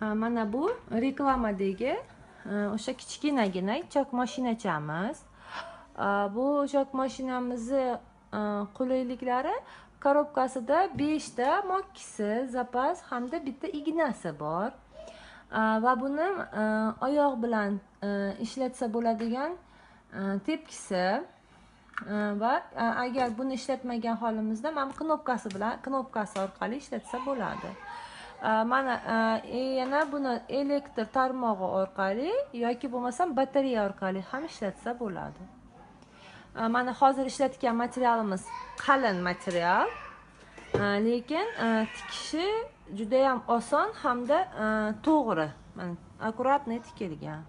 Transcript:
Mana bu reklamadagi o'sha kichkinagina chok mashinachamiz. Bu chok mashinamizni qulayliklari: korobkasida 5 ta mokkisi zapas hamda bitta ignasi bor va buni oyoq bilan ishlatsa bo'ladigan tepkisi va agar buni ishlatmagan holimizda mana bu knopkasi bilan, knopkasi orqali ishlatsa bo'ladi. Mana yana buni elektr tarmog'i orqali yoki bo'lmasam batareya orqali ham ishlatsa bo'ladi. Mana hozir ishlatgan materialimiz qalin material, lekin tikishi judayam oson hamda to'g'ri, mana, аккуратный tikilgan.